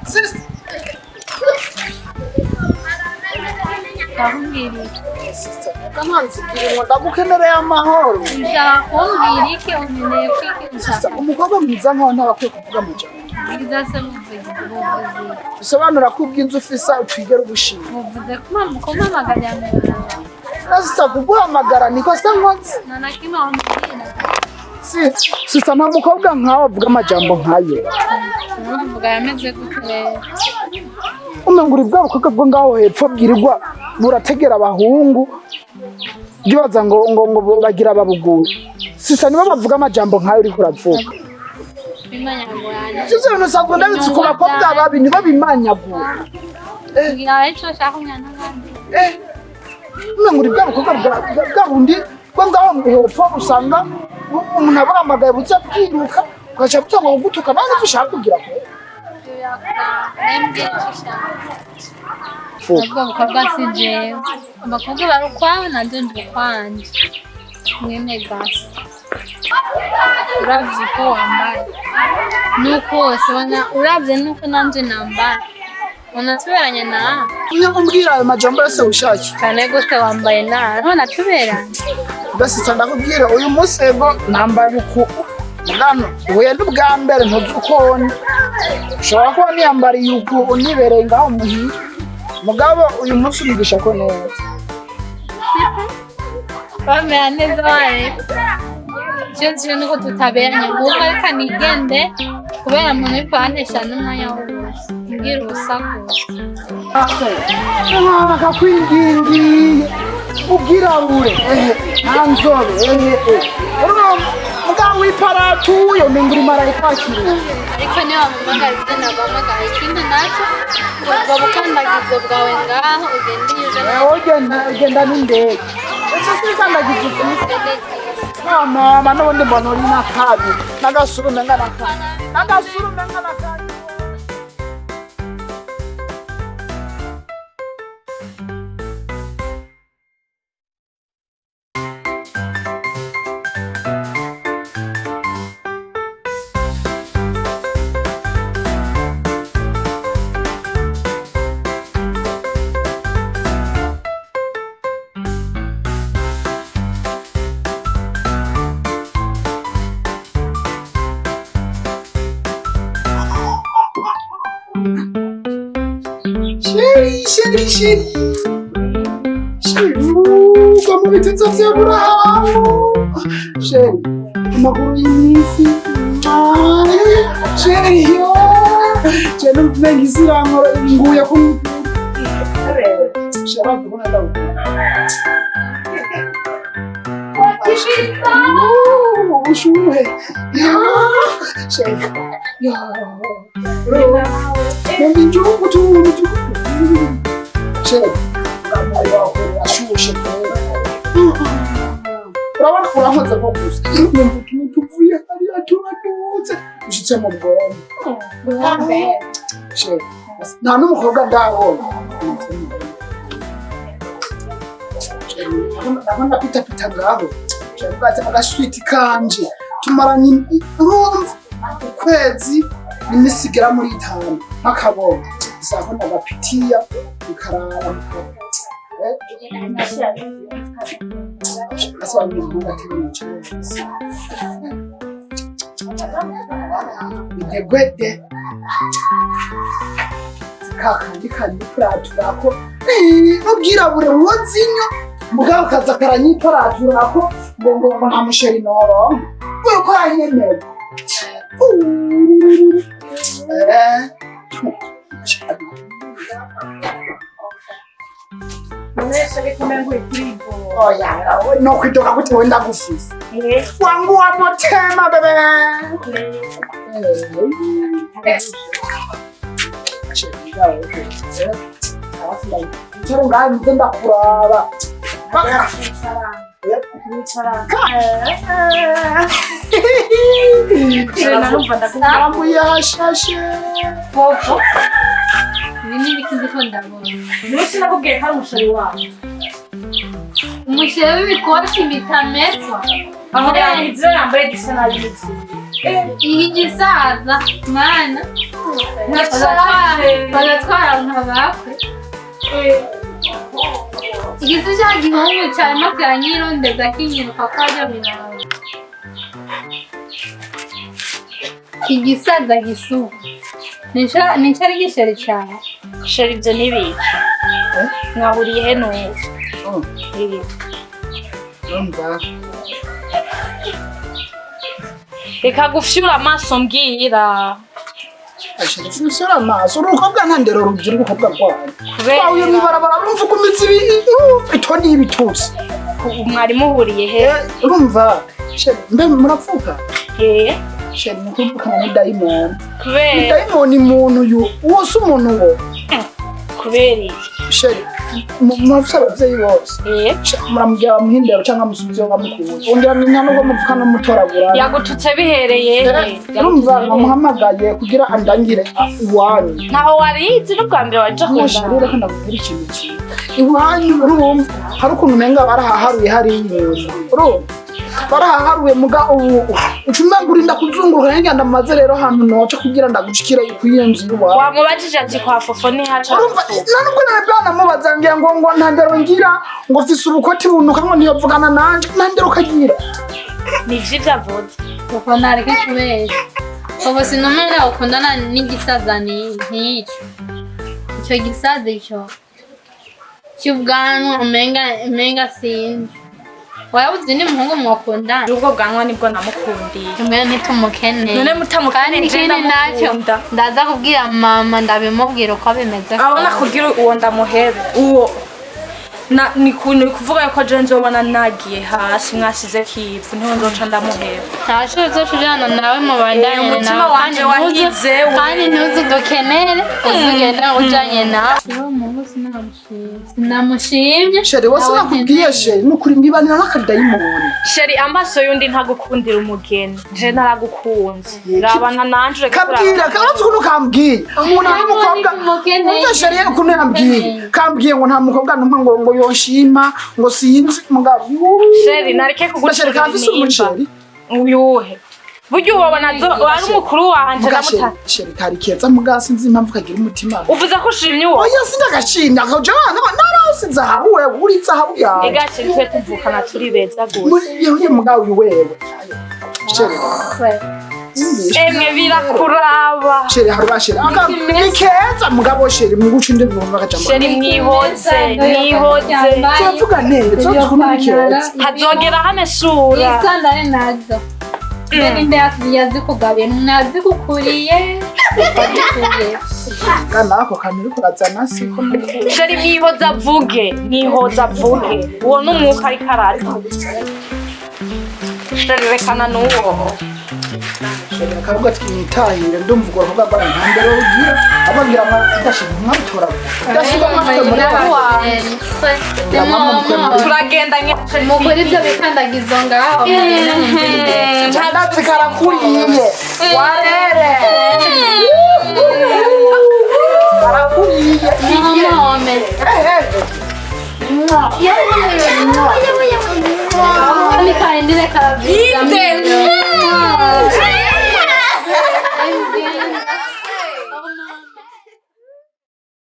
Sister. Ndakubwira iki? Sister, kamanzi ngo ndagukenereye amahoro. Ushaka kumbwira iki? Unkeneye kwiki? Sister, Ushaka umukobwa mwiza nkawe ntabakwiye kuvuga amajambo. Bwiza se buvuze buvuze? Bisobanura ko ubwinzu ufisa utwigera ubushima. Buvuze kumpamagarira mu ibarabara? Na sister, kuguhamagara niko se nkoze. Nta na kimwe wambwira. Sister, nta mukobwa nkawe avuga amajambo nkayo. Uvuga yameze gute rero? Umenga uri bwa bukobwa bwo ngaho hepfo bwirirwa burategera abahungu, bwibaza ngo bagira babugure. Sister, nibo bavuga amajambo nkayo uriko uravuga. Bimanyaguranye. Sivyo, bintu usanzwe ndabizi ku bakobwa babi, nibo bimanyagura. Mbwira icyo ushaka kumenya n'abandi. Umenga uri bwa bukobwa bwa bundi bwo ngaho hepfo, usanga umuntu abahamagaye buza bwiruka, ugaca butanga kugutuka nawe nivyo ushaka kugira ko. Ibyo birakora. Mbwira icyo ushaka. Fuka. Ubwo bukobwa si jewe. Abakobwa bari ukwabo, nanjye ndi ukwanje. Mwene gasi, uravye uko wambaye nuko wose ubona, uravye nuko nanje nambara, ubona tuberanye nawe? Iyo umbwira ayo majambo yose wishakiye. Cyane gute wambaye nabi, ubona tuberanye? Mbese ndakubwira, uyu munsi ego nambaye uku bwano uhuye n'ubwa mbere, ntuzi uko ndi. Ushobora kuba niyambariye uku unibereye ngaho muhira, mugabo uyu munsi unigisha ko neza. Bamera neza wareba. Icyo nzi nuko tutaberanye. Ahubwo reka nigende, kubera muntu uriko arantesha n'umwanya w'ubusa, mbwira ubusa gusa. Mwana kakwingingiye, ubwirabure ehe, nta nzobe ehe ehe, urumva mugabo w'iparatuye umenga uri marayika wakiriye. Ariko niba wampamagara, ibyo naguhamagara. Ikindi nacyo, ubwo bukandagizo bwawe ngaho ugenda iyo uje. Ugenda ugenda n'indege ese sikandagiza ufise? Ah, mama, n'ubundi mbona uri n'akabi n'agasura umenga n'akabi n'agasura umenga n'akabi. Chéri, chéri, chéri. Chéri, uga mu bitinza vya Burahamu. Chéri, amaguru y'iminsi. Chéri, yo. Chéri, numva umenga isi irankora nguye ku. Chéri, ndabona ndagukunda. Ubushuhe. Chéri, yo. Numva injugu tuntu. Chéri, amaboko wawe ashushe. Urabona urankoze ko gusa numva utuntu tuvuye hariya turadutse ushitse mu bwonko. Chéri, nta n'umukobwa ndabona. Ndabona pitapita ngaho. Chéri, bwatsi agaswiti kanje tumaranye, urumva, ukwezi n'iminsi igera muri 5 nk'akabona saho ndagapitiya bikaraba. Asobanura ntugatebe mu integwede kakandi kanyipuraturako n'ubwirabure buhozinyo, mugabo kaza karanyiparaturako ngo nta musheri noronka wewe ko yanyemeye. Mwese bikomeye ngo ikurigo. Oya, no kwidoka gute wenda gufise wangu wa motema bebe. Cero ngaho nze ndakuraba. Wicara. Narumva ndakubwira. Amuyashashe. Vovo. Ibi ni ibiki ndiko ndabona? Umunsi nakubwiye ko ari umusheri wawe. Umushere w'ibikoti bitameswa. Aho yangize yambaye gisa nabi gitse. Iki gisaza mana bagatwara nkabakwe. Igisi cya gihungu cyarimo kiranyirondeza kinyiruka ko ajya biraba. Iki gisaza gisuka nico ari gisheri cyawe. Chéri, ibyo ni ibiki? Mwahuriye he n'ubu? Urumva. Reka gufyura amaso mbwira. Sinusura amaso urukobwa nta ndero rugira urukobwa rwawe. Kubera Twahuye mw'ibarabara urumva ugumitse itoni y'ibitutsi. Mwari muhuriye he? Urumva chéri, mbe murapfuka? Eh, Chéri, mukuvukana ni dayimoni. Kubera Dayimoni muntu uyu uwo si umuntu wo. Kubera iki? Chéri, murafise abavyeyi bose. Eh, Muramugira bamuhindera canke amusubizeyo bamukuye. Ongera menya nubwo muvukana mutoragura. Yagututse bihereye he? Urumva namuhamagaye kugira andangire iwanyu. Ntaho warizi n'ubwa mbere waje Chéri, kundaba. reka ndakubwira ikintu kimwe. Iwanyu urumva hari ukuntu umenga barahaharuye hariya inyuma. Urumva barahaharuye muga ubu uca umenga urinda kuzunguruka nkegenda ndamaze rero ahantu noca kugira ndagushikire kw'iyo nzu iwawe. Wamubajije ati kwa Fofo ntihaca. Urumva nta nubwo nari bwanamubaza ngira ngo ngo nta ndero ngira ngo mfise ubukoti bunuka ngo ntiyovugana nanje nta ndero kagira. Nivyo ivyo avuze. Kuko ntareke kubeshya. Ubu sinumva ukundana n'igisaza nk'icyo. Icyo gisaza icyo cy'ubwanwa umenga sinzi. Warabuze ni muhungu mwakundana. Ubwo bwanwa nibwo namukundiye. Tumwe ntitumukene. None mutamukene Kandi je ikindi nacyo ndamukunda. ndaza kubwira mama ndabimubwira uko bimeze. Abona kugira uwo ndamuhebe. Uwo na ni kuvuga yuko je nzobona nagiye hasi mwasize kivu niho nzoca ndamuheba. Ntacyo uzocujana nawe mubandanye Eh, umutima nawe. wanje Kandi ntuze- wahizewe. Kandi ntuze udukenere uzugende ujanye nawe. Uwo muhungu sinamushimye. Sinamushimye. Chéri, wose Nawe nakubwiye chéri nukuri mbibanira n'akadayimoni. Chéri, amaso y'undi ntagukundira umugeni. Je naragukunze. Rabana nanje ureke Kabwira kabaza ukuntu kambwiye umuntu ari umukobwa. Umukene. Umva chéri ukuntu yambwiye kambwiye ngo nta mukobwa numwe ngo ngo yonshima ngo sinzi mugabo. Chéri, nareke Chéri kafise kugucira umuceri. Uyuhe? Burya uwo nazo wari umukuru wanje Muga chéri ndamuta. chéri kari keza muga sinzi impamvu kagira umutima. Uvuze ko ushimye uwo? Oya sindagashimye akaja narose zahabu wewe uri zahabu yawe. Ega chéri, twe tuvukana turi beza gusa. Muri yewe mugabo uyu wewe. Chéri. Emwe birakuraba. Chéri haruba chéri. Aka ni keza mugabo chéri muguca undi vumva akajambo. Chéri mwihoze, mwihoze. Tuvuga neza ukuntu ni keza. Hazogera hamesura. Isandare nazo. Mbe ninde yazikugabiye nazigukuriye. Yazikuriye. Kana ako kantu uriko urazana siko. Chéri mwihoze avuge, mwihoze avuge. Uwo ni umwuka ariko araza. Chéri rekana n'uwo. Chéri akavuga ati mwitahire ndumva urwo ruvuga rwa nta ndero rugira ababwira mwadashika mwabitora. Ndashika mwafite muri Turagendanye chéri. Mukora ibyo bikandagizo ngaho mugende mumvire. Ndatsi karakuriye. Warere. Karakuriye. Mwomome. Eh eh. Nikarindire karabwira.